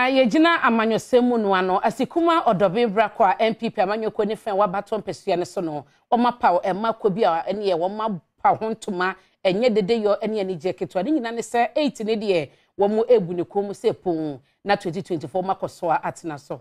Na yɛgyina amanyɔsɛm mu no ano, Asikuma Ɔdɔben Brako a NPP amanyɔkuo ne fɛn w'abatoɔ mpɛsua no so no, wɔapaw mma kuo bi a ɛneɛ wɔapaw ho ntoma, ɛnyɛ dedeyɔ ne anigyeɛ ketewa. Ne nyinaa ne sɛ eight no deɛ wɔabu ne kɔn mu sɛ pon na 2024 wɔakɔ so atena so.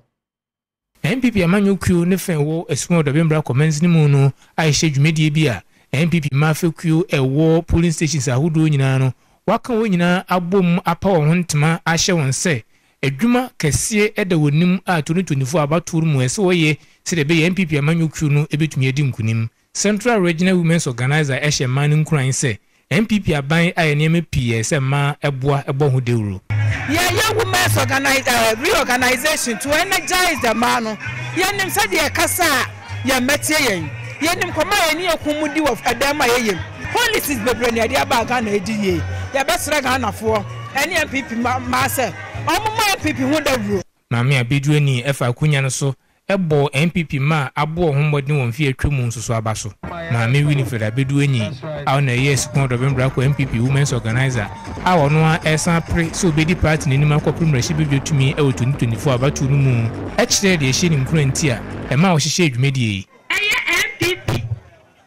NPP amanyɔkuo ne fɛn wɔ Asuman Ɔdɔben Brako mansini mu no ahyehyɛ dwumadie bi a NPP mmaa fekuo ɛwɔ polling stations ahodoɔ nyinaa no wɔaka wɔn nyinaa abom apa wɔn ho ntoma ahyɛ wɔn sɛ adwuma kɛseɛ da wɔn anim a 2024 abatoɔ no mu ɛsɛ wɔyɛ sɛdeɛ ɛbɛyɛ NPP amanyɔkuo no bɛtumi adi nkunim. Central Regional Women's Organiser hyɛ mmaa no nkuran sɛ NPP aban ayɛ nneɛma pii a ɛsɛ mmaa boa bɔ ho dawuro. Yɛyɛ Women's Organi reorganisation to energize the mmaa no. Yɛnim sɛdeɛ yɛkasa a yɛn mma tie yɛn. Yɛnim nkɔmmɔ a yɛne yɛn kununom di wɔ ɛdan mu a yɛyɛ mu. Policies bebree na yɛde aba a Ghana adi yie. Yɛbɛsrɛ Ghanafoɔ ne NPP mmaa sɛ wɔmmɔ NPP ho dawuro. Maame Abeduani fa akonya no so bɔɔ NPP mma a aboɔ ho mmɔden wɔ mfe a atwa mu nso so aba so. Maame Winifred Abeduani a ɔna ɛyɛ Asukon Ɔdɔben Brako NPP Women's Organiser a ɔno ara resan apere sɛ obedi party no anim akɔpere mmarahyɛbadwa tumi wɔ 2024 abatoɔ no mu kyerɛɛ deɛ ɛhyɛ ne nkuran nti a ɛmaa ɔhyehyɛɛ dwumadie yi. Ɛyɛ NPP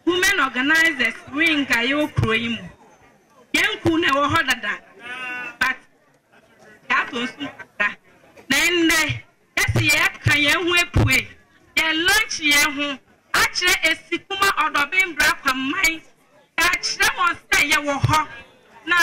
Women Organisers wing a yɛwɔ kuro yi mu. Yɛn kuw no ɛwɔ hɔ dada but yɛatɔ nsu mu kakra. Na ɛnnɛ yɛse yɛka yɛn ho apue, yɛ launch yɛn ho akyerɛ Esikuma Ɔdɔben Brakwa man, yɛakyerɛ wɔn sɛ yɛwɔ hɔ na.